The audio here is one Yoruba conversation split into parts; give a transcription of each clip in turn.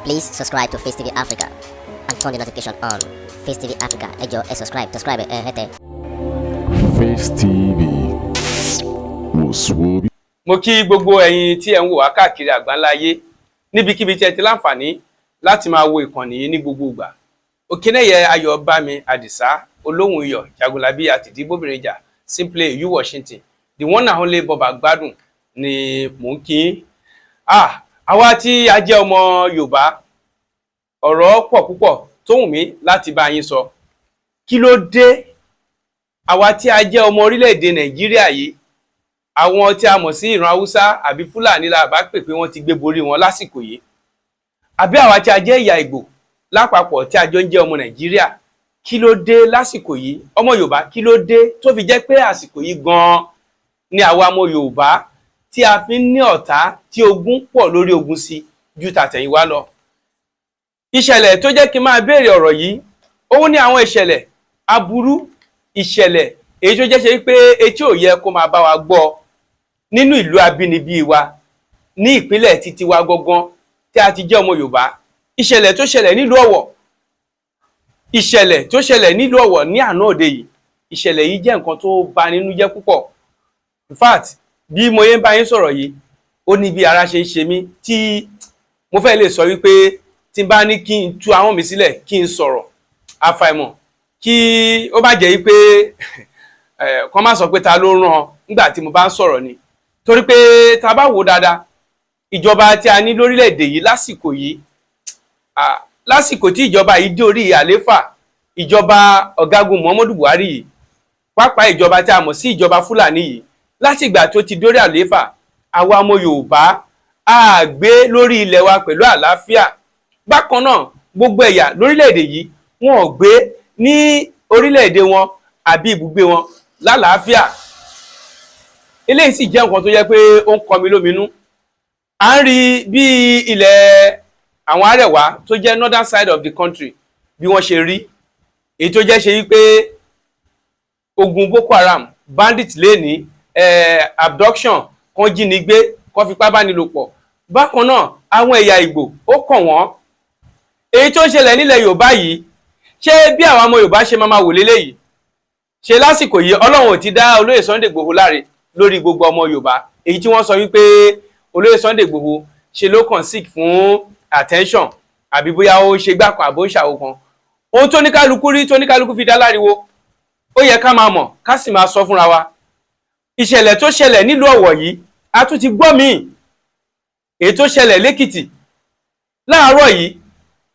Please subscribe to Face TV Africa and turn the notification on. Face TV Africa, ẹ jọ̀ọ́, ẹ subscribe, subscribe ẹ hẹ́tẹ̀. Face TV wò sùn. Mo kí gbogbo ẹ̀yin tí ẹ ń wò wá káàkiri àgbáńlá ayé, níbikíbi tí ẹ ti láǹfààní láti máa wo ìkànnì yìí ní gbogbo ìgbà. Òkínẹyẹ Ayọ̀bámi Àdìsá, Olóhùn Iyọ̀ Jagunlabi, àtìdíbòbìnrin jà, simply U Washington, the one and only Bọba Gbádùn ni mò ń kí yín. Ah, àwa tí a jẹ́ ọmọ Yorùbá, ọ̀rọ̀ pọ̀ púpọ̀ tó wù mí láti bá yín sọ. Kí ló dé àwa tí a jẹ́ ọmọ orílẹ̀-èdè Nàìjíríà yìí, àwọn tí a mọ̀ sí ìran Haúsá àbí Fúlàní la bá pè pé wọ́n ti gbé borí wọn lásìkò yìí, àbí àwa tí a jẹ́ ìyà Ìgbò lápapọ̀ tí a jọ ń jẹ́ ọmọ Nàìjíríà? Kí ló dé lásìkò yìí, ọmọ Yorùbá? Kí ló dé tó fi jẹ́ pé àsìkò yìí gan-an ni àwa ọmọ Yorùbá tí a fi ń ní ọ̀tá, tí ogun pọ̀ lórí ogun sí ju tàtẹ̀yìnwá lọ? Ìṣẹ̀lẹ̀ tó jẹ́ kí n máa béèrè ọ̀rọ̀ yìí, òun ní àwọn ìṣẹ̀lẹ̀ aburú, ìṣẹ̀lẹ̀ èyí tó jẹ́ ṣe pé etí ò yẹ kó máa bá wa gbọ́ nínú ìlú abínibí wa, ní ìpínlẹ̀ títí wa gangan tí a ti jẹ́ ọmọ Yorùbá. Ìṣẹ̀lẹ̀ tó ṣẹlẹ̀ nílùú Ọ̀wọ̀, ìṣẹ̀lẹ̀ tó ṣẹlẹ̀ nílùú Ọ̀wọ̀ ní àná òde yìí, ìṣẹ̀lẹ̀ yìí jẹ́ nǹkan tó bà nínú jẹ́ púpọ̀. In fact, bí mo yẹn ń bá yín sọ̀rọ̀ yìí, ó ní bí ara ṣe ń ṣe mí tí mo fẹ́ lè sọ wípé tí n bá ní kí n tú ahọ́n mi sílẹ̀ kí n sọ̀rọ̀, àfàìmọ̀ kí ó bá jẹ́ wípé kọ́ má sọ pé ta ló rán nígbà tí mo bá ń sọ̀rọ̀ ni. Torí pé tá a bá wò dáadáa, ìjọba tí a ní lórílẹ̀‐èdè yìí lásìkò yìí, lásìkò tí ìjọba yìí dé orí àléfà, ìjọba ọ̀gágun Muhammadu Buhari yìí, pápá ìjọba tí a mọ̀ sí ìjọba Fúlàní yìí, látìgbà tó ti dórí àléfà, àwa ọmọ Yorùbá a gbé lórí ilẹ̀ wa pẹ̀lú àlàáfíà. Bákan náà, gbogbo ẹ̀yà lórílẹ̀‐èdè yìí, wọn ò gbé ní orílẹ̀-èdè wọn àbí ibùgbé wọn lálàáfíà. Eléyìí sì jẹ́ nǹkan tó yẹ pé ó ń kọ mi lóminú. À ń rí bí ilẹ̀ àwọn Arẹwà tó jẹ́ northern side of the country, bí wọ́n ṣe rí, èyí tó jẹ́ ṣe wípé ogun Boko Haram, bandit lẹ́ni, abduction kan, jínigbé kan, fipá bá ní lò pọ̀. Bákan náà, àwọn ẹ̀yà Ìgbò, ó kàn wọ́n. Èyí tó ń ṣẹlẹ̀ nílẹ̀ Yorùbá yìí, ṣé bí àwọn ọmọ Yorùbá ṣe máa wò léléyìí ṣe lásìkò yìí? Ọlọ́run ò ti dá olóyè Sunday Igboho láre lórí gbogbo ọmọ Yorùbá, èyí tí wọ́n sọ wípé olóyè Sunday Igboho ṣe ló kàn seek fún attention, àbí bóyá ó ṣe gbà kan àbó ń ṣàwò kan. Ohun tó ní kálukú rí, tó ní kálukú fi dá láriwo, ó yẹ ká máa mọ̀, ká sì máa sọ fúnra wa. Ìṣẹ̀lẹ̀ tó ṣẹlẹ̀ nílùú Ọ̀wọ̀ yìí, a tún ti gbọ́ míì, èyí tó ṣẹlẹ̀ lẹ́kìtì láàárọ̀ yìí.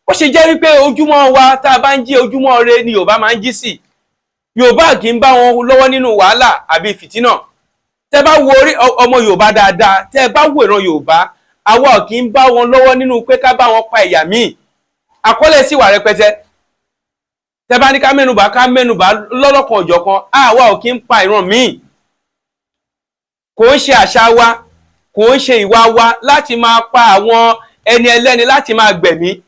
Ó ṣe jẹ́ wípé ojúmọ́ wa tá a bá ń jí, ojúmọ́ ire ni Yorùbá máa ń jí sí. Yorùbá kì í bá wọn lọ́wọ́ nínú wàhálà àbí fìtínà. Tẹ́ bá wo orí ọmọ Yorùbá dáadáa, tẹ́ bá wo ìran Yorùbá, àwa kì í bá wọn lọ́wọ́ nínú pé ká bá wọn pa ẹ̀yà míì. Àkọọ́lẹ̀ sì wà rẹpẹtẹ. Tẹ́ bá ní ká mẹ́nubà, ká mẹ́nubà lọ́lọ́kan òjọ̀kan, àwa ò kì í pa ìran míì. Kò ń ṣe àṣà wa, kò ń ṣe ìwà wa láti máa pa àwọn ẹni ẹlẹ́ni, láti máa gbẹ̀mí.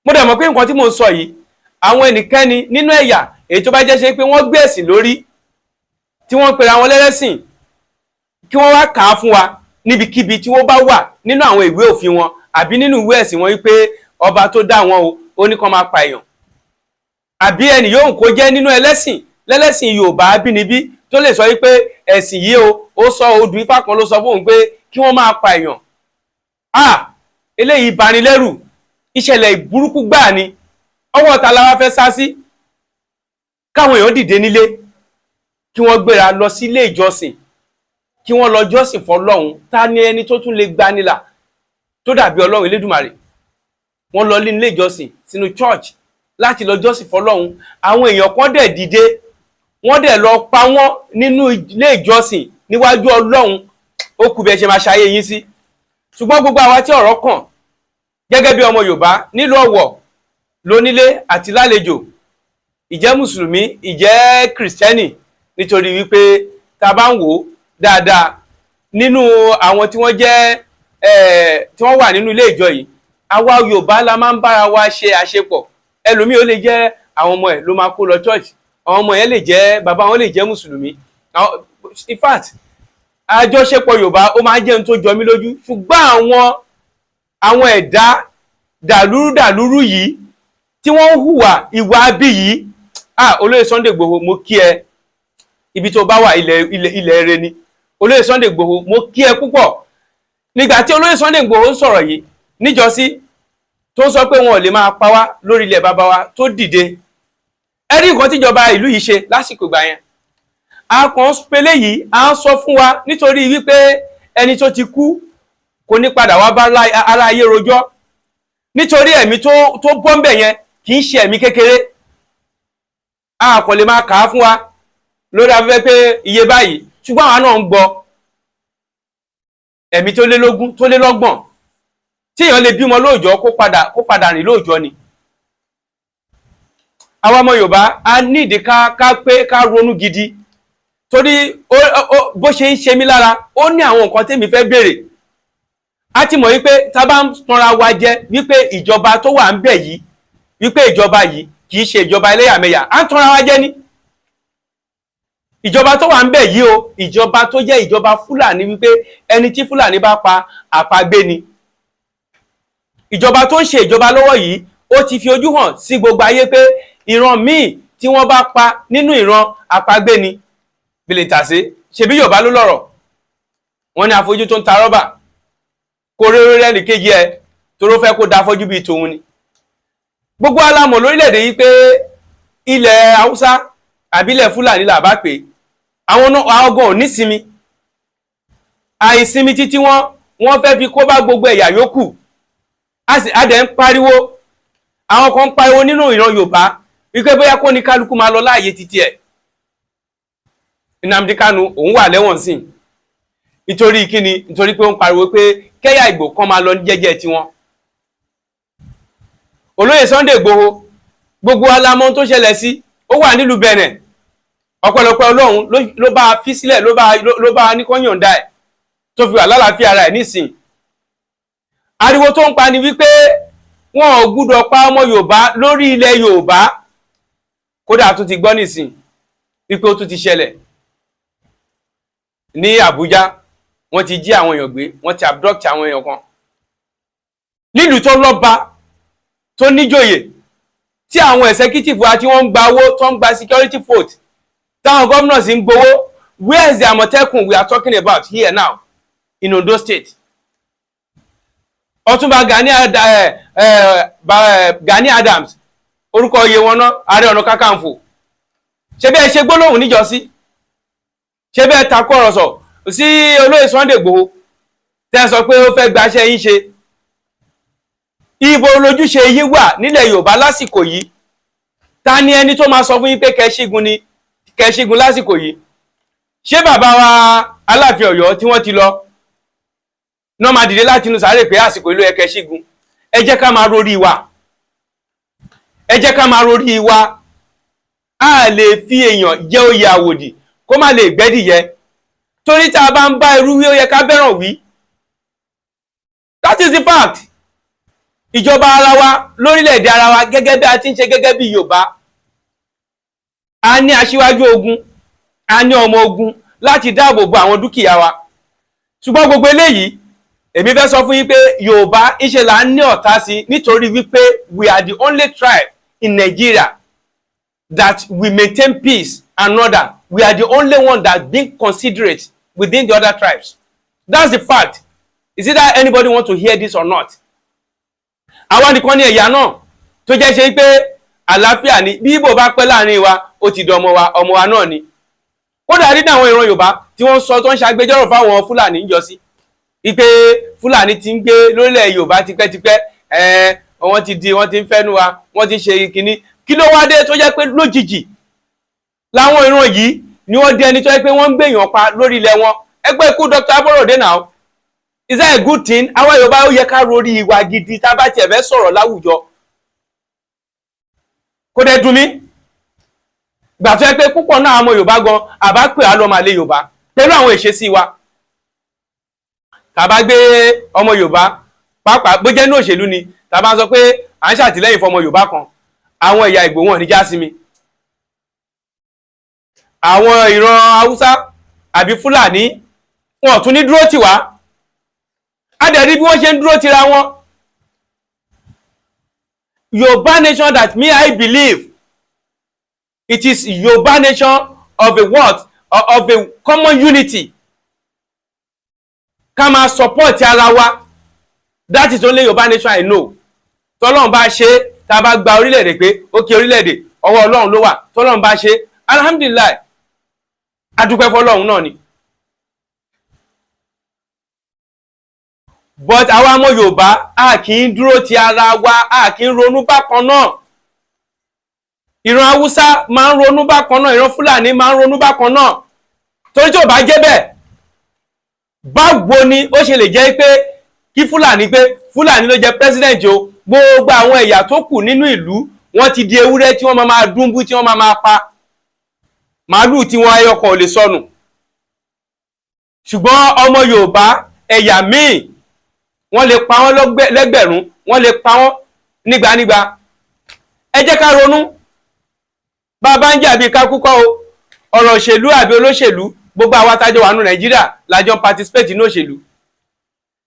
Mo dẹ̀ mọ̀ pé nǹkan tí mò ń sọ yìí, àwọn ẹnikẹ́ni nínú ẹ̀yà èyí tó bá jẹ́ ṣe pé wọ́n gbé ẹ̀sìn lórí, tí wọ́n ń pera wọn lẹ́lẹ́sìn, kí wọ́n wá kà á fún wa níbikíbi tí wọ́n bá wà nínú àwọn ìwé òfin wọn àbí nínú ìwé ẹ̀sìn wọn wípé ọba tó dá wọn o, ó ní kán máa pa èèyàn, àbí ẹnì yóò kó jẹ́ nínú ẹlẹ́sìn lẹ́lẹ́sìn Yorùbá abínibí tó lè sọ wípé ẹ̀sìn yìí o, ó sọ odù Ifá kan ló sọ fóun pé kí wọ́n máa pa èèyàn. Ah, eléyìí banilẹ́rù, ìṣẹ̀lẹ̀ burúkú gbáà ni. Ọwọ́ ta la wá fẹ́ sá sí? Káwọn èèyàn dìde nílé, kí wọ́n gbéra lọ sí ilé ìjọsìn, kí wọ́n lọ jọ́sìn fọ́lọ́run. Ta ni ẹni tó tún lè gbanilà tó dàbí Ọlọ́run Elédùmarè? Wọ́n lọ ní ilé ìjọsìn, sínú church, láti lọ jọ́sìn fọ́lọ́run. Àwọn èèyàn kan dẹ̀ dìde, wọ́n dẹ̀ lọ pa wọ́n nínú ilé ìjọsìn níwájú Ọlọ́run. Ó kù bí ẹ ṣe máa ṣayé yín sí. Ṣùgbọ́n gbogbo àwa tí ọ̀rọ̀ kàn gẹ́gẹ́ bí ọmọ Yorùbá nílùú Ọ̀wọ̀, lónílé àti lálejò, ìjẹ́ mùsùlùmí, ìjẹ́ kìrìsìtẹ́nì, nítorí wípé tá a bá ń wò ó dáadáa, nínú àwọn tí wọ́n jẹ́ tí wọ́n wà nínú ilé ìjọ yìí, àwa Yorùbá la máa ń bára wa ṣe àṣepọ̀. Ẹlòmíì, ó lè jẹ́ àwọn ọmọ ẹ̀ ló máa kó lọ church. Àwọn ọmọ yẹn lè jẹ́, bàbá wọn lè jẹ́ mùsùlùmí. In fact, àjọṣepọ̀ Yorùbá, ó máa ń jẹ́ ohun tó jọ mí lójú. Ṣùgbọ́n àwọn ẹ̀dá Dàlúrú dàlúrú yìí tí wọ́n ń hùwà ìwà abí yìí. Ah, olóyè Sunday Igboho, mo kí ẹ. Ibi tó bá wà, ilẹ̀ ilẹ̀ ilẹ̀ rẹ ni. Olóyè Sunday Igboho, mo kí ẹ púpọ̀. Nígbà tí olóyè Sunday Igboho ń sọ̀rọ̀ yìí níjọ́sí, tó ń sọ pé wọn ò lè máa pa wá lórí ilẹ̀ bàbá wa, tó dìde, ẹ rí nǹkan tíjọba ìlú yìí ṣe lásìkò ìgbà yẹn. A kàn ń pele yìí, à ń sọ fún wa nítorí wípé ẹni tó ti kú kò ní padà wá bá ara ayé rojọ́, nítorí ẹ̀mí tó bọ́m̀bẹ̀ yẹn kì í ṣe ẹ̀mí kékeré. A kò lè máa kà á fún wa lórí afẹ́fẹ́ pé iye báyìí, ṣùgbọ́n àwa náà ń gbọ́ ẹ̀mí tó lé lógún, tó lé lọ́gbọ̀n, tí èèyàn lè bímọ lóòjọ́ kó padà rìn lóòjọ́ ni. Àwa ọmọ Yorùbá, a nídìí ká pé ká ronú gidi, torí bó ṣe ń ṣe mí lára, ó ní àwọn nǹkan tèmi fẹ́ béèrè. A ti mọ̀ wípé tá bá ń tanra wa jẹ wípé ìjọba tó wà ń bẹ̀ yìí, wípé ìjọba yìí kì í ṣe ìjọba ẹlẹ́yàmẹ̀yà, à ń tanra wa jẹ ní. Ìjọba tó wà ń bẹ̀ yìí o, ìjọba tó jẹ́ ìjọba Fúlàní, wípé ẹni tí Fúlàní bá pa, àpagbé ni. Ìjọba tó ń ṣe ìjọba lọ́wọ́ yìí, ó ti fi ojú hàn sí gbogbo ayé pé ìran míì tí wọ́n bá pa nínú ìran, àpagbé ni. Bìlìtàsé, ṣebí Yorùbá ló lọ́rọ̀, wọ́n ní àfojú tó ń ta rọ́bà kó réré rẹ́nì kejì ẹ toró fẹ́ kó da afọ́jú bíi tòun ni. Gbogbo alamọ̀ lórílẹ̀‐èdè yìí pé ilẹ̀ Haúsá àbílẹ̀ Fúlàní là bá pè àwọn ọgọ́ ò nísinmi, àìsinmi títí wọn, wọ́n fẹ́ fi kó bá gbogbo ẹ̀yà yòókù. A dẹ̀ ń pariwo, àwọn kan ń pariwo nínú ìran Yorùbá wípé bóyá kó ní kálukú máa lọ láàyè títí ẹ̀. Nnamdi Kanu, òun wà lẹ́wọ̀n sí nítorí kíni? Nítorí pé ó ń pariwo pé kẹ́yà Ìgbò kan máa lọ ní jẹ́jẹ́ tiwọn. Olóyè Sunday Igboho, gbogbo alamọ tó ṣẹlẹ̀ sí, ó wà nílùú Benin. Ọpẹ́lọpẹ́ Ọlọ́run ló bá fi sílẹ̀, ló bá ní kó yọ̀ǹda ẹ̀ tó fi wà lálàáfíà ara ẹ̀ nísìn. Ariwo tó ń pa ni wípé wọn ò gbúdọ̀ pa ọmọ Yorùbá lórí ilẹ̀ Yorùbá. Kódà tún ti gbọ́ nísìn wípé ó tún ti ṣẹlẹ̀ ní Àbújá, wọ́n ti jí àwọn èèyàn gbé, wọ́n ti abduct àwọn èèyàn kan nílùú tó lọ́ba, tó níjòyè, tí àwọn executive wa tí wọ́n ń gba owó, tó ń gba security vote, táwọn governors ń gbowó. Where is the Àmọ̀tẹ́kùn we are talking about here now in Ondo State? Ọ̀túnba Gani Adams, orúkọ iye wọn náà, Ààrẹ Ọ̀nà Kakanfò, ṣé bẹ́ẹ̀ ṣe gbólóhùn níjọ́sí? Ṣé bẹ́ẹ̀ takú ọ̀rọ̀ sọ sí olóyè Sunday Igboho tẹ́ sọ pé ó fẹ́ gbaṣẹ́ yín ṣe? Ibo lójúṣe yín wà nílẹ̀ Yorùbá lásìkò yìí? Ta ni ẹni tó máa sọ fún yín pé kẹ́ṣígun ni kẹ́ṣígun lásìkò yìí? Ṣé bàbá wa Aláàfin Ọ̀yọ́ tí wọ́n ti lọ náà máa dìde láti inú sàárè pé àsìkò ìlú ẹ kẹ́ṣígun? Ẹ jẹ́ ká máa rórí wa, ẹ jẹ́ ká máa rórí wa. A lè fi èèyàn jẹ́ oyè àwòdì kó má lè gbẹ́dìyẹ, torí tá a bá ń bá irú wí, ó yẹ ká bẹ́ràn wí. That is the fact. Ìjọba ara wa lórílẹ̀‐èdè ara wa, gẹ́gẹ́ bí a ti ń ṣe gẹ́gẹ́ bí Yorùbá, a ní aṣíwájú ogun, a ní ọmọ ogun láti dáàbò bo àwọn dúkìá wa. Ṣùgbọ́n gbogbo eléyìí, èmi fẹ́ sọ fún yín pé Yorùbá ìṣe là ń ní ọ̀tá sí, nítorí wípé we are the only tribe in Nigeria that we maintain peace and order. We are the only one that being considerate within the other tribes. That's the fact. Is it that anybody want to hear this or not? Àwa nìkan ní ẹ̀yà náà tó jẹ́ ṣe pé àlàáfíà ni. Bí Ìgbò bá pẹ́ láàrin wa, ó ti di ọmọ wa, ọmọ wa náà ni. Kódà rí ní àwọn ìran Yorùbá tí wọ́n sọ, tó ń ṣàgbẹjọ́rò fáwọn Fúlàní ń jọ sí wípé Fúlàní ti ń gbé lórílẹ̀ Yorùbá tipẹ́tipẹ́, ẹ̀ẹ́n, wọ́n ti di, wọ́n ti ń fẹ́nu wa, wọ́n ti ń ṣe kínní. Kí ló wá dé tó jẹ́ pé lójijì láwọn ìran yìí ni wọ́n di ẹni tó jẹ́ pé wọ́n ń gbèyàn pa lórí ilẹ̀ wọn? Ẹgbẹ́ ikú Dr. Aborode now, is that a good thing? Àwa Yorùbá, ó yẹ ká rorí ìwà gidi tá a bá tiẹ̀ fẹ́ sọ̀rọ̀ láwùjọ. Kó dẹ̀ dùn mí gbà tó yẹ pé púpọ̀ náà àwọn Yorùbá gan àbá pè á lọ́mọ àlè Yorùbá pẹ̀lú àwọn ìṣesí wa. Tá bá gbé ọmọ Yorùbá, pàápàá bó jẹ́ ní òṣèlú ni, tá bá sọ pé à ń ṣàtìlẹ́yìn fọmọ Yorùbá kan, àwọn ẹ̀yà Ìgbò wọn ní já sí mi, àwọn ìran Haúsá àbí Fúlàní wọn tún ní dúró tì wá. Á dẹ̀ rí bí wọ́n ṣe ń dúró tira wọn. Yorùbá nation that me I believe, it is Yorùbá nation of a what? Of a common unity. Ká máa support ara wa. That is only Yorùbá nation I know. Tọ́lọ́run bá ṣe, tá a bá gba orílẹ̀-èdè pé ókè orílẹ̀-èdè ọwọ́ Ọlọ́run ló wà, tọ́lọ́run bá ṣe, alhamdulillah, adúpẹ́ fọlọ́run náà ni. But àwa ọmọ Yorùbá, a kì í dúró ti ara wa, a kì í ronú bákan náà. Ìran Haúsá máa ń ronú bákan náà, ìran Fúlàní máa ń ronú bákan náà. Torí tí ò bá jẹ́ bẹ́ẹ̀, báwo ni ó ṣe lè jẹ́ pé kí Fúlàní, pé Fúlàní ló jẹ́ president o, gbogbo àwọn ẹ̀yà tó kù nínú ìlú, wọ́n ti di ewúrẹ́ tí wọ́n máa máa dúnbú, tí wọ́n máa máa pa màálù tí wọ́n ẹyọ kan ò lè sọnù? Ṣùgbọ́n ọmọ Yorùbá ẹ̀yà míì, wọ́n lè pa wọ́n lẹ́gbẹ̀rún, wọ́n lè pa wọ́n nígbànígbà. Ẹ jẹ́ ká ronú. Bàbá ń jà bíi kákúkọ́ o, ọ̀rọ̀ òṣèlú àbí olóṣèlú, gbogbo àwa tájọ wà nù Nàìjíríà lájọ participate nínú òṣèlú,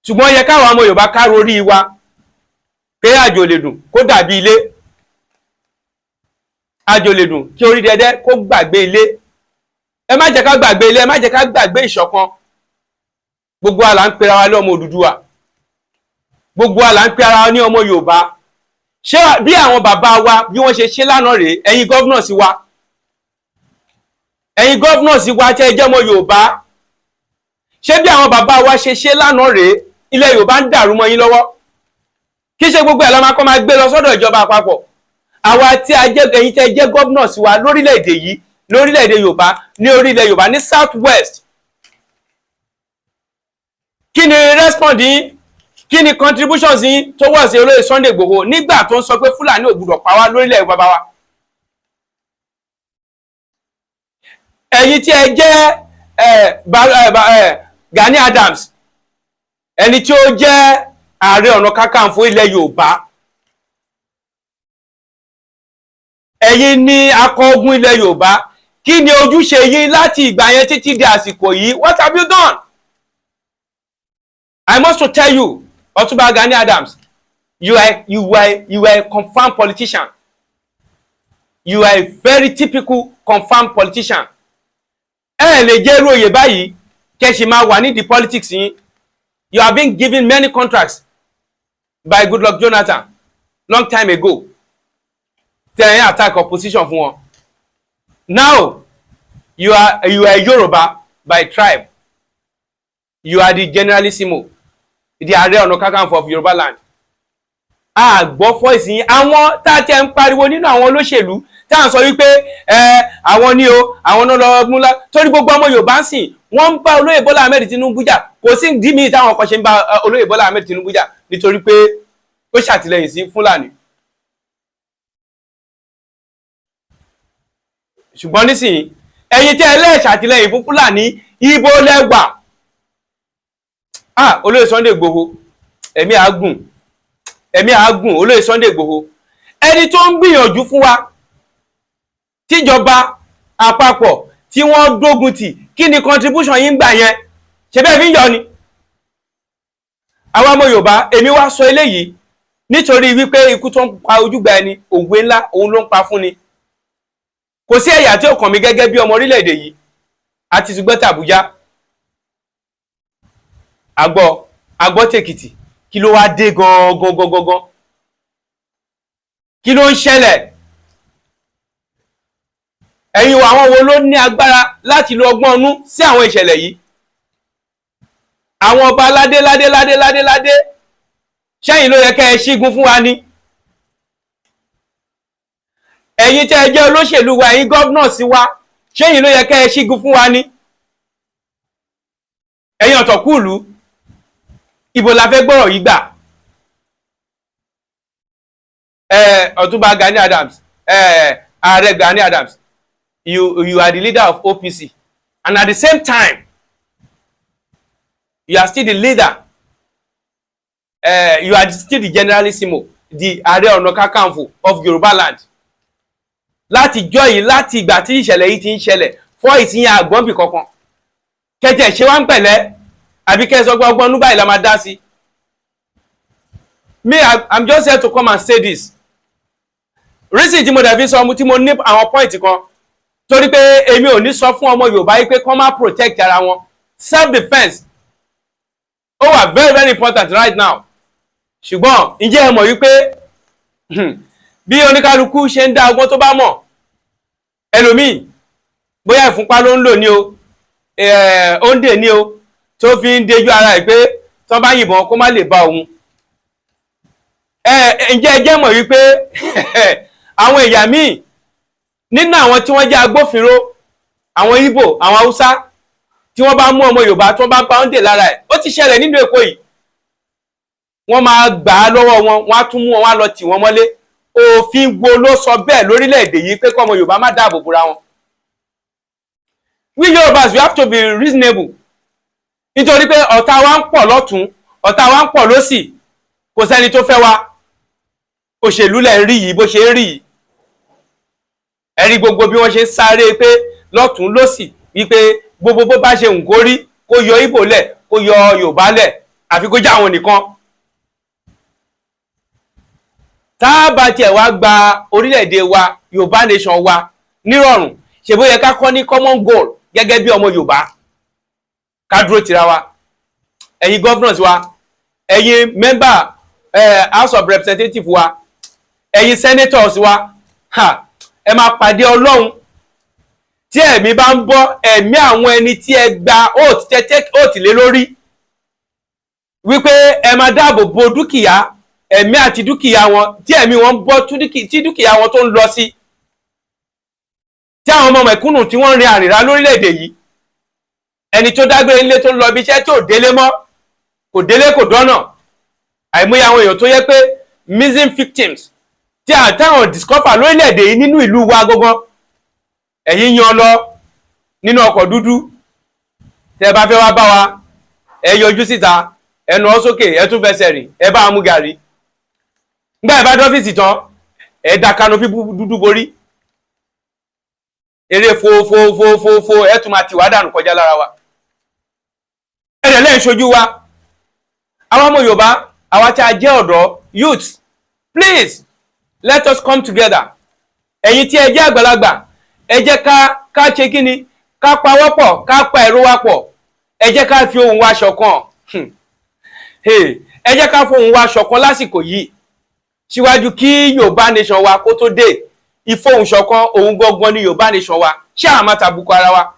ṣùgbọ́n ó yẹ káwọn ọmọ Yorùbá ká rorí wa pé àjò lè dùn kó dàbí ilé, àjò lè dùn kí orí dẹdẹ kó gbàgbé ilé. Ẹ má jẹ́ ká gbàgbé ilé, ẹ má jẹ́ ká gbàgbé ìṣọ̀kan. Gbogbo wa là ń pera wa ní ọmọ Odùduwà, gbogbo wa là ń pera wa ní ọmọ Yorùbá. Ṣé bí àwọn bàbá wa bí wọ́n ṣe ṣe lánàá rèé? Ẹ̀yin governors wa, ẹ̀yin governors wa tẹ́ ẹ jẹ́ ọmọ Yorùbá, ṣé bí àwọn bàbá wa ṣe ṣe lánàá rèé? Ilẹ̀ Yorùbá ń dàrú mọ́ yín lọ́wọ́. Kí ṣe gbogbo ẹ̀ la máa kọ́ máa gbé lọ sọ́dọ̀ ìjọba àpapọ̀. Àwa tí a jẹ́, ẹ̀yin tẹ́ jẹ́ governors wa lórílẹ̀‐èdè yìí, lórílẹ̀‐èdè Yorùbá, ní orílẹ̀ Yorùbá, ní South West, kí ni respond yín? Kí ni contributions yín towards olóyè Sunday Igboho nígbà tó ń sọ pé Fúlàní ò gbúdọ̀ pa wá lórílẹ̀ bàbá wa? Ẹ̀yin tí ẹ jẹ́ Gani Adams, ẹni tí ó jẹ́ Ààrẹ Ọ̀nà Kakanfò ilẹ̀ Yorùbá, ẹ̀yin ni akọ ogun ilẹ̀ Yorùbá, kí ni ojúṣe yín láti ìgbà yẹn títí di àsìkò yìí? What have you done? I must to tell you, Ọ̀túnba Gani Adams, you are a confirmed politician. You are a very typical confirmed politician. Ẹ lè jẹ́ irú oyè báyìí kẹ́ máa wà nídìí politics yín. You have been given many contracts by Goodluck Jonathan long time ago. Tẹ̀yìn attack opposition fún wọn. Now you are Yoruba by tribe. You are the generalissimo, the Ààrẹ Ọ̀nà Kakanfò of Yorùbá land. A gbọ́ voice yín. Àwọn tá a ti ń pariwo nínú àwọn olóṣèlú tá à ń sọ wípé ẹ àwọn ní o, àwọn náà lọ múlá, torí gbogbo ọmọ Yorùbá ń sìn, wọ́n ń bá olóyè Bọ́lá Ahmed Tinubu jà. Kò sí ìdí míì táwọn kan ṣe ń bá olóyè Bọ́lá Ahmed Tinubu jà, nítorí pé ó ṣàtìlẹ́yìn sí Fúlàní. Ṣùgbọ́n nísìnyí, ẹ̀yin tí ẹ lẹ́ẹ̀ ṣàtìlẹ́yìn fún Fúlàní, ibo lẹ́wà? Ah, olóyè Sunday Igboho, ẹ̀mí àágùn, ẹ̀mí àágùn. Olóyè Sunday Igboho, ẹni tó ń gbìyànjú fún wa tíjọba àpapọ̀ tí wọ́n dógun tì, kí ni contribution yín gbà yẹn? Ṣe bẹ́ẹ̀ fi ń yọ ni àwọn ọmọ Yorùbá. Èmi wá sọ eléyìí nítorí wípé ikú tó ń pa ojúgbà ẹni, òwe ńlá òun ló ń pa fún ni. Kò sí ẹ̀yà tí ó kàn mí gẹ́gẹ́ bí ọmọ orílẹ̀-èdè yìí. Àti ṣùgbọ́n tàbújá àgbọ̀ àgbọ̀ tèkìtì, kí ló wá dé gangan gangan gangan? Kí ló ń ṣẹlẹ̀? Ẹ̀yin wo, àwọn wo ló ní agbára láti lo ọgbọ́n ọnú sí àwọn ìṣẹ̀lẹ̀ yìí? Àwọn ọba ládé ládé ládé ládé ládé, ṣẹ́yìn ló yẹ kẹ́ ẹ ṣígun fún wa ni? Ẹ̀yin tẹ́ ẹ jẹ́ olóṣèlú wa, ẹ̀yin governor sí wa, ṣẹ́yìn ló yẹ kẹ́ ẹ ṣígun fún wa ni? Ẹ̀yin ọ̀tọ̀kùlú, ibo la fẹ́ gbọ́rọ̀ yìí gbà? Ọ̀túnba Gani Adams, Ààrẹ Gani Adams, you are the leader of OPC, and at the same time you are still the leader, you are still the generalissimo, the Ààrẹ Ọ̀nà Kakanfò of Yorùbá land. Láti jọ́ yìí, láti ìgbà tí ìṣẹ̀lẹ̀ yìí ti ń ṣẹlẹ̀ fọ́ ìsìn àgbọ̀nbì kankan kẹtẹ ṣé wá ń pẹ̀lẹ́, àbí kẹ́ ẹ sọ pé ọgbọ́n nígbà yìí la máa dá sí. Me, I'm just here to come and say this. Reason tí mo dẹ̀ fi sọ tí mo ní àwọn point kan, torí pé èmi ò ní sọ fún ọmọ Yorùbá yìí pé kán má protect ara wọn. Self defence, ó wà very very important right now. Ṣùgbọ́n ǹjẹ́ ẹ mọ̀ wípé bí oníkálukú ṣe ń dá ọgbọ́n tó bá mọ̀, ẹlòmíì bóyá ìfúnpá ló ń lò ní o, ó ń dè ní o, tó fi ń dejú ara ẹ̀ pé tó bá yìnbọn kó má lè bá òun. Ǹjẹ́ ẹ jẹ́ mọ̀ wípé àwọn ẹ̀yà míì nínú àwọn tí wọ́n jẹ́ agbófinró, àwọn Ìgbò, àwọn Haúsá, tí wọ́n bá mú ọmọ Yorùbá, tí wọ́n bá bá ń dè lára ẹ̀, ó ti ṣẹlẹ̀ nínú Èkó yìí, wọ́n máa gbà á lọ́wọ́ wọn, wọ́n á tún mú wọn, wá lọ tì wọ́n mọ́lé. Òfin wo ló sọ bẹ́ẹ̀ lórílẹ̀‐èdè yìí pé kọ́mọ Yorùbá má dáàbò bora wọn? We Yorùbás, we have to be reasonable, nítorí pé ọ̀tá wa ń pọ̀ lọ́tún, ọ̀tá wa ń pọ̀ lọ́sì, kò sẹ́ni tó fẹ́ wa. Òṣèlú lẹ̀ ń rí yìí, bó ṣe ń rí yìí, ẹ rí gbogbo bí wọ́n ṣe ń sáré pé lọ́tún lọ́sì, wípé gbogbo bó bá ṣe ń kó rí, kó yọ Ìgbò lẹ̀, kó yọ Yorùbá lẹ̀, àfi kó já àwọn nìkan. Tá a bá tiẹ̀ wá gba orílẹ̀-èdè wa, Yorùbá nation wa, nírọ̀rùn, ṣe bó yẹ ká kọ́ ní common goal gẹ́gẹ́ bí ọmọ Yorùbá, ká dúró tira wa. Ẹ̀yin governors wa, ẹ̀yin member House of Representatives wa, ẹ̀yin senators wa, ha, ẹ máa pàdé Ọlọ́run. Tí ẹ̀mí bá ń bọ́, ẹ̀mí àwọn ẹni tí ẹ gba oath, tẹ take oath lé lórí wípé ẹ máa dáàbò bo dúkìá, ẹ̀mí àti dúkìá wọn, tí ẹ̀mí wọn ń bọ́, tí dúkìá wọn tó ń lọ sí, tí àwọn ọmọ mẹ̀kúnnù tí wọ́n ń rin àrìnrà lórílẹ̀‐èdè yìí, ẹni tó dágbére nílé, tó ń lọ ibi iṣẹ́, tí ò délé mọ́, kò délé, kò dọ́nà, àìmọye àwọn èèyàn tó yẹ pé missing victims tí àtàwọn discover lórílẹ̀‐èdè yìí nínú ìlú wa gangan, ẹ̀yin yan lọ nínú ọkọ̀ dúdú. Tẹ́ ẹ bá fẹ́ wá bá wa, ẹ yọjú síta, ẹ nà ọ́ sókè, ẹ tún fẹsẹ̀ rìn, ẹ bá wa mú gàrí. Nígbà ẹ bá dọ́fíìsì tán, ẹ da canopy dúdú borí, eré fofofofofo, ẹ tún máa tì wá dànù kọjá lára wa. Ẹ dẹ̀ lẹ́yìn ṣojú wa. Àwọn ọmọ Yorùbá, àwa tí a jẹ́ ọ̀dọ́, youths, please let us come together. Ẹ̀yin tí ẹ jẹ́ àgbàlagbà, ẹ jẹ́ ká ṣe kí ni, ká pawọ́pọ̀, ká pa ẹ̀rọ wa pọ̀. Ẹ jẹ́ ká fi ohùn wa ṣọ̀kan. Ẹ jẹ́ ká fohùn wa ṣọ̀kan lásìkò yìí, síwájú kí Yorùbá nation wa kó tó dé. Ìfohùnṣọ̀kan òun gangan ní Yorùbá nation wa. Ṣé àwọn máa tàbùkù ara wa?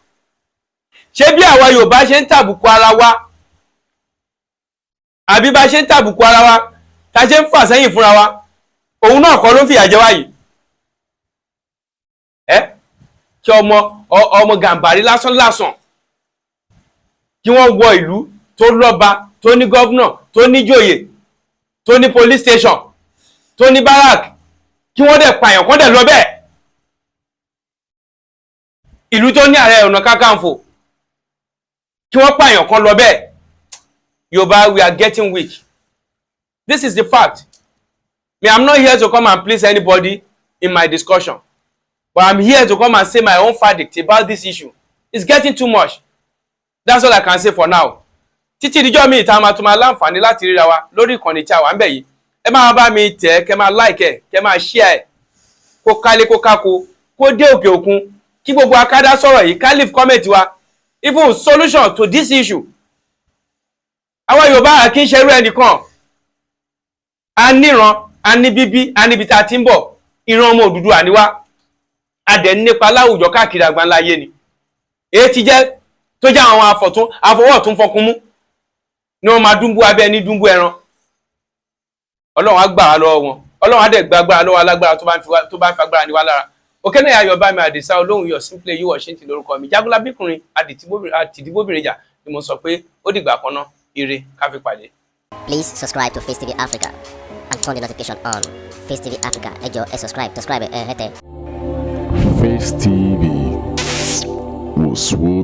Ṣé bí àwa Yorùbá ṣe ń tàbùkù ara wa, àbí bá ṣe ń tàbùkù ara wa, ta ṣe ń fà sẹ́yìn fúnra wa, òun náà kọ́ ló ń fìyà jẹ wá yìí? Ẹ kí ọmọ Gàǹbàrí lásán lásán, kí wọ́n wọ ìlú tó lọ́ba, tó ní governor, tó níjòyè, tó ní police station, tó ní barrack, kí wọ́n dẹ̀ pààyàn, kọ́ dẹ̀ lọ bẹ́ẹ̀. Ìlú tó ní Ààrẹ Ọ̀nà Kakanfò, kí wọ́n pààyàn kan lọ bẹ́ẹ̀. Yorùbá, we are getting weak. This is the fact. Me, I'm not here to come and please anybody in my discussion, but I'm here to come and say my own verdict about this issue. It's getting too much. That's all I can say for now. Títí ìdíjọ́ mi ìta máa tún máa láǹfààní láti ríra wa lórí ìkànnì tí a wà ń bẹ̀ yìí, ẹ máa bá mi tẹ̀ ẹ́, kẹ́ máa like ẹ̀, kẹ́ máa share ẹ̀, kó kálé, kó kákó, kó dé òkè òkun, kí gbogbo akádá sọ̀rọ̀ yìí, ká leave comment wa, even solution to this issue. Àwa Yorùbá kì í ṣerú ẹnìkan. A níran, a ní bíbí, a níbi tá a ti ń bọ̀. Ìran ọmọ Odùduwà ni wá, a dẹ̀ nípa láwùjọ káàkiri àgbáńlá ayé ni. Èyí ti jẹ́ tó jẹ́ àwọn afọ̀tún àfọwọ́ fọkún mú ni wọ́n máa dúnbú abẹ́ ní dúnbú ẹran. Ọlọ́run á gbà wá lọ́wọ́ wọn. Ọlọ́run á dẹ̀ gba agbára lọ́wọ́ alágbára tó bá ń fi agbára ní wá lára. Òkè náà ayọ̀ bá mi, Àdìsá olóhùn yọ̀, simply yíwọ̀ Washington lórúkọ mi. Jágúnlábíkùnrin àtìdíbóbìnrin jà ni mo sọ pé ó dìgbà kan náà, ire ká fi pàdé. Please subscribe to Face TV Africa and turn the notification on. Face TV Africa, ẹ jọ̀ọ́, ẹ subscribe, subscribe ẹ hẹ́tẹ̀. Face TV was Swoby.